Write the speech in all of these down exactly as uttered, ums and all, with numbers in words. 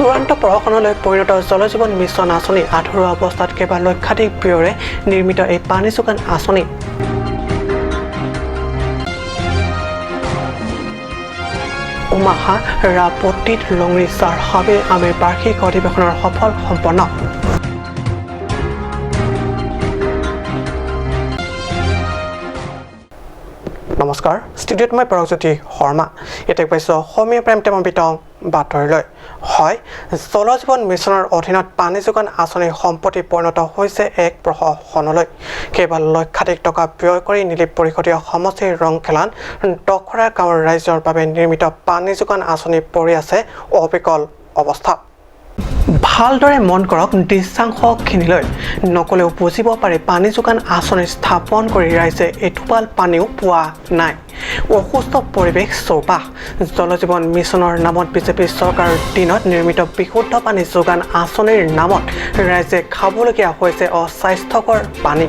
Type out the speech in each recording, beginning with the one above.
চূড়ান্ত প্ৰহসনলৈ পৰিণত জল জীৱন মিছন আঁচনি। আধৰুৱা অৱস্থাত কেইবা লক্ষাধিক ব্যয়ৰে নিৰ্মিত এই পানী যোগান আঁচনি। উমাহাৰা পট্টিত লংৰি চাৰ হাভে আমেৰ বাৰ্ষিক অধিৱেশনৰ সফল সম্পন্ন। নমস্কাৰ, ষ্টুডিঅ'ত মই পৰকজ্যোতি শৰ্মা। এতিয়া পাইছো অসমীয়া প্ৰাইম টাইমৰ বিতং বাতৰিলৈ। হয়, জল জীৱন মিছনৰ অধীনত পানী যোগান আঁচনি সম্প্ৰতি পৰিণত হৈছে এক প্ৰহসনলৈ। কেইবা লক্ষাধিক টকা ব্যয় কৰি নিলিপ পৰিষদীয় সমষ্টিৰ ৰংখেলান টখৰা গাঁৱৰ ৰাইজৰ বাবে নিৰ্মিত পানী যোগান আঁচনি পৰি আছে অবিকল অৱস্থাত। ভালদৰে মন কৰক দৃশ্যাংশখিনিলৈ। নকলেও বুজিব পাৰি, পানী যোগান আঁচনি স্থাপন কৰি ৰাইজে এটোপাল পানীও পোৱা নাই। অসুস্থ পৰিৱেশ চৌপাশ। জল জীৱন মিছনৰ নামত বিজেপি চৰকাৰৰ দিনত নিৰ্মিত বিশুদ্ধ পানী যোগান আঁচনিৰ নামত ৰাইজে খাবলগীয়া হৈছে অস্বাস্থ্যকৰ পানী।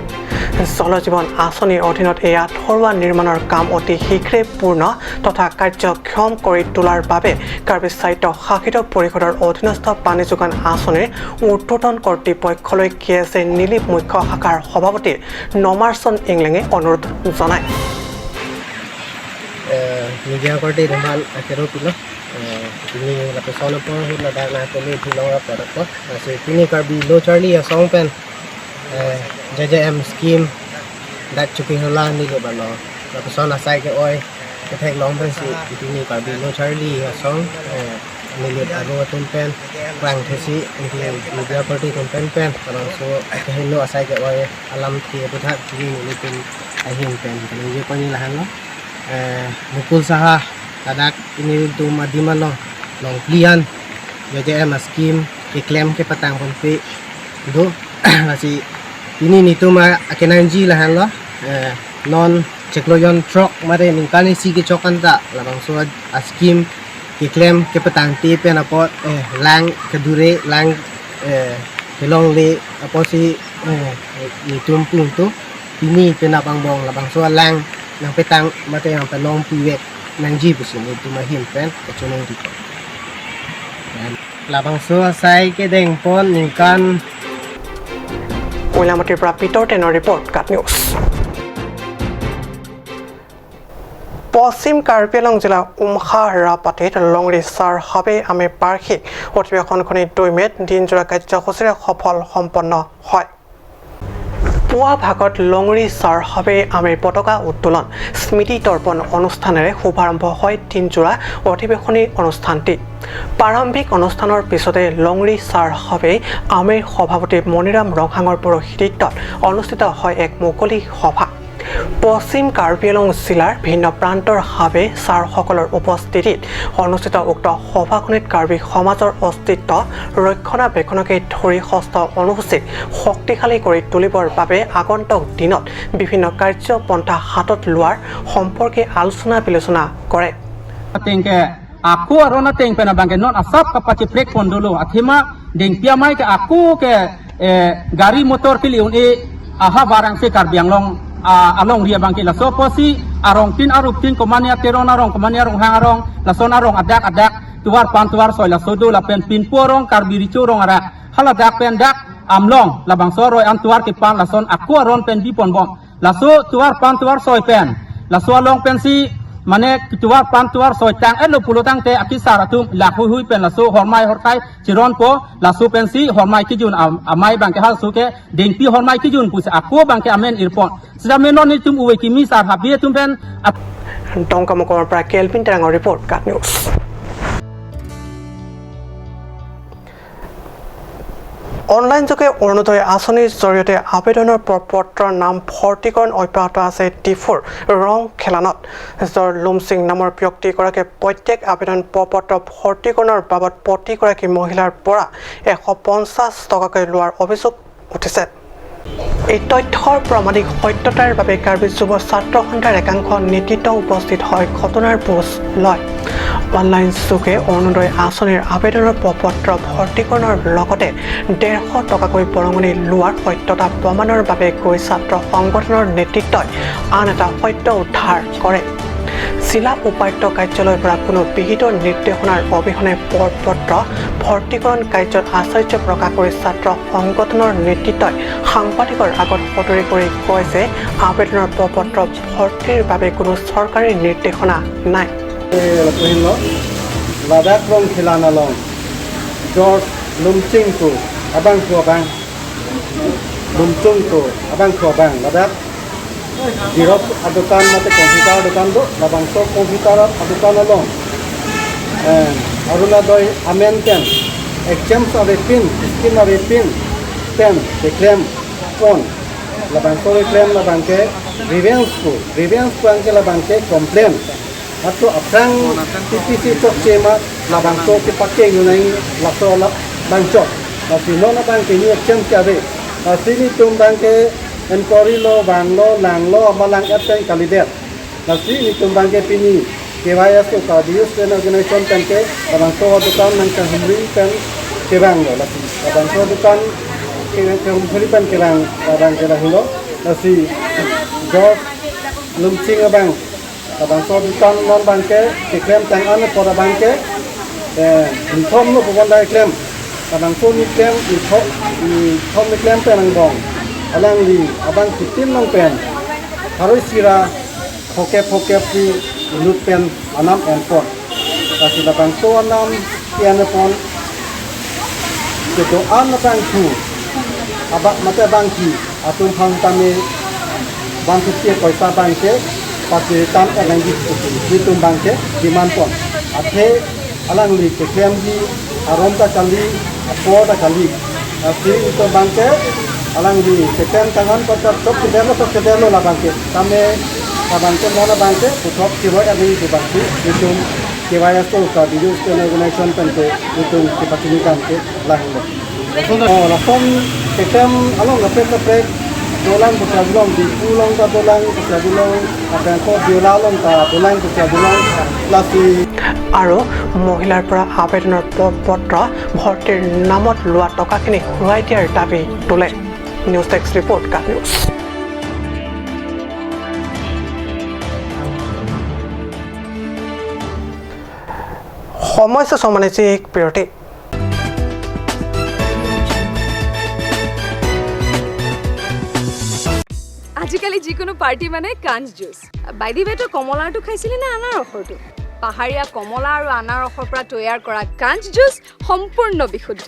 জল জীৱন আঁচনিৰ অধীনত এই আঁঠুৱা নিৰ্মাণৰ কাম অতি শীঘ্ৰে পূৰ্ণ তথা কাৰ্যক্ষম কৰি তোলাৰ বাবে কাৰ্বি স্বায়ত্তশাসিত পৰিষদৰ অধীনস্থ পানী যোগান আঁচনিৰ ঊৰ্ধ্বতন কৰ্তৃপক্ষলৈ কে এছ এ নিলিপ মুখ্য শাখাৰ সভাপতি নমাৰচন ইংলেঙে অনুৰোধ জনায়। Eh, media korte rumah akhir pilo. Eh, ini lapisan apa hula dak na pele bilang apa apa. Masih ini Karbi Lo Charli Asong pen. Eh, J J M scheme dak chuki hula nelitum lo. Lapisan asai ke-oi kethek long pensi ini Karbi Lo Charli Asong. Eh, nelitum aro atum pen. Rang thesi ini media korte atum pen pen. Kalau so kehelo asai ke-oi alam ke puthat ini nelitum ahin pen. Kalau je koni lahan lo. Eh, Mukul Saha, ladak nelitum adim along, longplian, J J M scheme, keklem kepatang ponpe, do, lasi, ini nelitum akenangji lahan lo, eh, non chiklo jonthrok mate ningkan isi kechok anta, labangso a-scheme, keklem kepatangte pen apot, eh, lang kedure, lang, eh, kelongle, apotsi, eh, nelitum pungto, pini penap angbong labangso alang nangpetang mate nangpelong piwek nangji pusi nelitum ahin pen kachiningri. Labangso asai kedeng pon ningkan. Koilamati pra Peter Tenor report, KAT News. পশ্চিম কাৰ্বি আংলং জিলাৰ উমহাৰা পাটিত লংৰি চাৰ হাভে আমেৰ বাৰ্ষিক অধিৱেশনখনি দুই মে'ত দিনজোৰা কাৰ্যসূচীৰে সফল সম্পন্ন হয়। পুৱা ভাগত লংৰি চাৰ হাভে আমেৰ পতাকা উত্তোলন, স্মৃতি তৰ্পণ অনুষ্ঠানেৰে শুভাৰম্ভ হয় দিনজোৰা অধিৱেশনী অনুষ্ঠানটি। প্ৰাৰম্ভিক অনুষ্ঠানৰ পিছতে লংৰি চাৰ হাভে আমেৰ সভাপতি মণিৰাম ৰংহাঙৰ পৌৰোহিত্যত অনুষ্ঠিত হয় এক মুকলি সভা। পশ্চিম কাৰ্বি আংলং জিলাৰ ভিন্ন প্ৰান্তৰ হাভে চাৰসকলৰ উপস্থিতিত অনুষ্ঠিত উক্ত সভাখনিত কাৰ্বি সমাজৰ অস্তিত্ব ৰক্ষণাবেক্ষণকে ধৰি ষষ্ঠ অনুসূচীক শক্তিশালী কৰি তুলিবৰ বাবে আগন্তুক দিনত বিভিন্ন কাৰ্যপন্থা হাতত লোৱাৰ সম্পৰ্কে আলোচনা বিলোচনা কৰে। Ateng ke ako aron ateng pen abang ke non asap kapachiprek pon dolo. Athema dengpi amei ke ako ke, eh, gari motor kili un-e aha barang si Karbi Anglong, ah, alongri abang ke laso apotsi arongtin aruptin komane ateron arong komane arong hang arong lason arong adak adak tovar pan tovar soi laso do lapen pinpo arong Karbi Recho Rong arat haladak pen dak Amlong labangso aroi an tovar kepan lason ako aron pen bipon bom. Laso tovar pan tovar soi pen. Laso along pensi mane tovar pan tovar soi tang-etlo pulo tangte akesar atum lahui hui pen laso hormai horkai chironpo laso pensi hormai kejun am-, amei abang ke halaso ke dengpi hormai kejun pusi ako abang ke amen irpon. Sida menon nelitum uwe kimi sar habe atum pen ap- Dongkamukam pra Kelvin Terangor report, KAT News. অনলাইনযোগে অৰুণোদয় আঁচনিৰ জৰিয়তে আবেদনৰ প্ৰ-, পত্ৰৰ নাম ভৰ্তিকৰণ অব্যাহত আছে ডিফুৰ ৰংখেলানত। জ্বৰ লুমচিং নামৰ ব্যক্তিগৰাকীয়ে প্ৰত্যেক আবেদন প্ৰ-, পত্ৰ ভৰ্তিকৰণৰ বাবদ প্ৰতিগৰাকী মহিলাৰ পৰা এশ পঞ্চাশ টকাকৈ লোৱাৰ অভিযোগ উঠিছে। এই তথ্যৰ প্ৰামাণিক সত্যতাৰ বাবে কাৰ্বি যুৱ ছাত্ৰ সন্থাৰ একাংশ নেতৃত্ব উপস্থিত হয় ঘটনাৰ বুজ লয়। অনলাইন যোগে অৰুণোদয় আঁচনিৰ আবেদনৰ প্ৰ-, পত্ৰ ভৰ্তিকৰণৰ লগতে ডেৰশ টকাকৈ বৰঙণি লোৱাৰ সত্যতা প্ৰমাণৰ বাবে গৈ ছাত্ৰ সংগঠনৰ নেতৃত্বই আন এটা সত্য উদ্ধাৰ কৰে। জিলা উপায়ুক্ত কাৰ্যালয়ৰ পৰা কোনো বিহিত নিৰ্দেশনাৰ অবিহনে প্ৰ-পত্ৰ ভৰ্তিকৰণ কাৰ্যত আশ্চৰ্য প্ৰকাশ কৰি ছাত্ৰ সংগঠনৰ নেতৃত্বই সাংবাদিকৰ আগত সদৰি কৰি কয় যে আবেদনৰ প্ৰ-পত্ৰ ভৰ্তিৰ বাবে কোনো চৰকাৰী নিৰ্দেশনা নাই। Ladak Rongkhelan along George Lumching pu abangphu abang, Lumchung pu abangphu abang ladak Xerox adukan mate computer adukan do, labangso computer adukan along, eh, Orunodoi amen pen, exam avepin, scheme avepin pen keklem pon. Labangso keklem labangke grievance pu, grievance pu anke labangke complain. Ato aphrang T P C chokche ma labangso kepakeng unai laso labangchok. Lasi non abangke ni exam ke ave. Lasi nelitum abangke inquiry lo, vanglo, langlo, amalang et pen kalidet. Lasi nelitum abangke pini K Y S O Karbi Youth Student Organization pen ke labangso adukan nangkahumri pen kevanglo. Lasi labangso adukan ke, kehumri pen kevang abangke lahelo. Lasi George Lumching abang labangso adukan non abangke keklem tang-an apor abangke, eh, nithom lo pubon dai klem. Labangso neklem nithom, nithom neklem pen angbong alangli abang kitin long pen haroi sira phokep phokep si inut pen anam enpon. Lasi labangso anam ke-en pon kedo-an abangphu abang mate abangpi atum aphan tame one fifty poisa abangke pakitam enangji pusi nelitum abangke demand pon. Athe alangli keklemji aron ta kali, apor ta kali. Lasi nelitum abangke alangli keklem tang-an pakat chokchedetlo, chokchedetlo labangke. Tame labangke non abangke puthot siroi ani pu abangsi nelitum K Y S O Karbi Youth Student Organization pen ke nelitum kepachini kam ke lahelo. Oh, lason keklem along kaprek kaprek dolang pusi ajulong, Diphu along ta dolang pusi ajulong, abangko Diola along ta dolang pusi ajulong, lasi. আৰু মহিলাৰ পৰা আবেদনৰ প্ৰ-পত্ৰ ভৰ্তিৰ নামত লোৱা টকাখিনি ঘূৰাই দিয়াৰ দাবী তোলে। নিউজ ডেস্ক ৰিপৰ্ট, কাট নিউজ। সময় হৈছে ছমানিক বিৰতি। আজিকালি যিকোনো পাৰ্টি মানে কাঞ্চ জুচ। By the way, তই কমলাৰটো খাইছিলি নে আনাৰসৰটো? পাহাৰীয়া কমলা আৰু আনাৰসৰ পৰা তৈয়াৰ কৰা কাঞ্চ জুচ সম্পূৰ্ণ বিশুদ্ধ।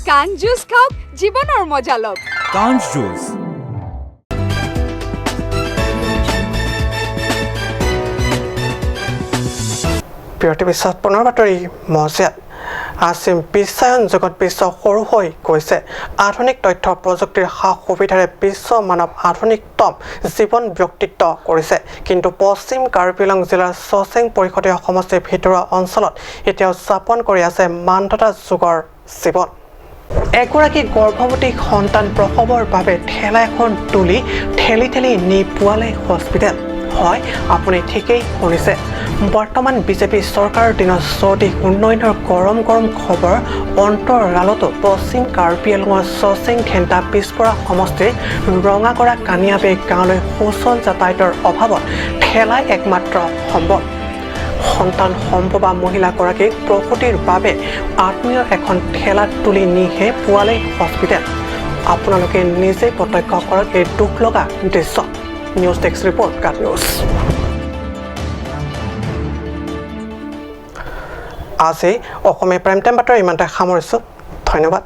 কাঞ্চ জুচ খাওক, জীৱনৰ মজা লওক। কাঞ্চ জুচ। বিৰতিৰ পিছত পুনৰ বাতৰি মজিয়াত। আছিম বিশ্বায়ন যুগত বিশ্ব সৰু হৈ গৈছে। আধুনিক তথ্য প্ৰযুক্তিৰ সা সুবিধাৰে বিশ্ব মানৱ আধুনিকতম জীৱন ব্যক্তিত্ব কৰিছে। কিন্তু পশ্চিম কাৰ্বি আংলং জিলাৰ চচেং পৰিষদীয় সমষ্টিৰ ভিতৰুৱা অঞ্চলত এতিয়াও যাপন কৰি আছে মান তথা যুগৰ জীৱন। এগৰাকী গৰ্ভৱতী সন্তান প্ৰসৱৰ বাবে ঠেলা এখন তুলি ঠেলি ঠেলি নি পোৱালে হস্পিটেল। হয়, আপুনি ঠিকেই শুনিছে। বৰ্তমান বিজেপি চৰকাৰৰ দিনত স্বদেশ উন্নয়নৰ গৰম গৰম খবৰ অন্তৰালতো পশ্চিম কাৰ্বি আংলঙৰ চচেং ধেন্তা পিছপৰা সমষ্টিৰ ৰঙাগড়া কানিয়াবে গাঁৱলৈ সুচল যাতায়াতৰ অভাৱত ঠেলাই একমাত্ৰ সম্বল। সন্তান সম্ভৱা মহিলাগৰাকীক প্ৰসূতিৰ বাবে আত্মীয় এখন ঠেলাত তুলি নিহে পোৱালে হস্পিটেল। আপোনালোকে নিজে প্ৰত্যক্ষ কৰক এই দুখ লগা দৃশ্য। নিউজ ডেস্ক ৰিপৰ্ট, কাট নিউজ। আজি অসমীয়া প্ৰাইম টাইম বাতৰি ইমানতে সামৰিছো। ধন্যবাদ।